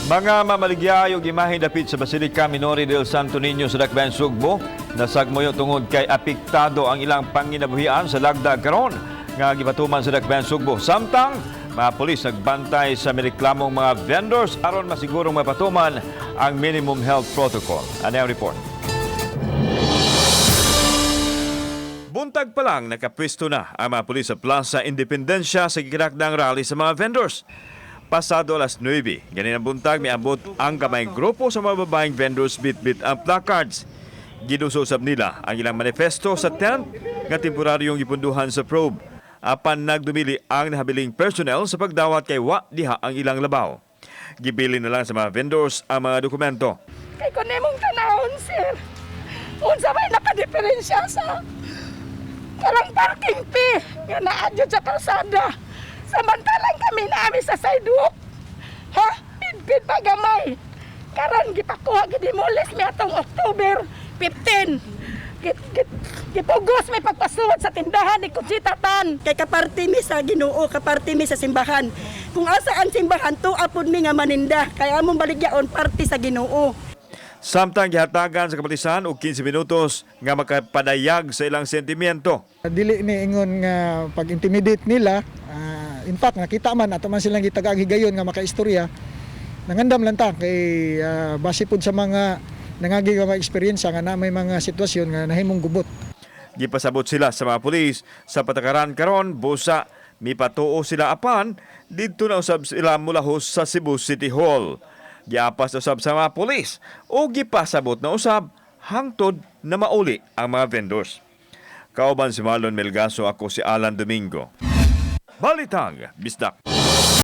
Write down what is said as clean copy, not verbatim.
Mga mamaligya og imahe dapit sa Basilica Minore del Santo Niño sa Dakbayan Sugbo nasagmoyo tungod kay apektado ang ilang panginabuhian sa lagdag karon nga gipatuman sa Dakbayan Sugbo. Samtang mga pulis nagbantay sa mireklamong mga vendors aron masigurong mapatuman ang minimum health protocol. Ano ang report? Buntag pa lang, nakapwesto na ang mga pulis sa Plaza Independencia sa gikinakdang rally sa mga vendors. Pasado alas 9 ganin ang buntag, miabot ang kamayng grupo sa mga babaeng vendors bit-bit ang placards. Giduso usab nila ang ilang manifesto sa tent nga temporaryong gipunduhan sa probe. Apan nagdumili ang nahabiling personnel sa pagdawat kay wa diha ang ilang labaw. Gibilin na lang sa mga vendors ang mga dokumento. Kay kung nimong tanawon, sir, unsa may nakadiferensya sa karang parking fee nga naa gyud sa kalsada? Samantalang kami naami sa sidewalk. Ha? Pidpid pa gamay. Karon gipakuha, gidemolish mi atong October 15. Git, git, gipugos may pagpasuod sa tindahan ni Conchita Tan. Kay kaparte mi sa Ginoo, kaparte mi sa simbahan. Kung asa ang simbahan, tuwa pud mi nga maninda. Kay among baligyaon parte sa Ginoo. Samtang gihatagan sa kapulisan og 15 minutos nga makapadayag sa ilang sentimiento. Dili ni ingon nga pag-intimidate nila. In fact, nakita man ato man silang gitagaag higayon nga makaistorya. Nangandam lang ta kay base pud sa mga nangagi nga mga eksperyensya nga na may mga sitwasyon nga nahimong gubot. Gipasabot sila sa mga pulis sa patakaran karon busa mipatuo sila, apan didto na usab sila mulahos sa Cebu City Hall. Giapas na usab sa mga pulis o gipasabot na usab hangtod na mauli ang mga vendors. Kauban si Marlon Melgaso, ako si Alan Domingo. Balitang Bisdak.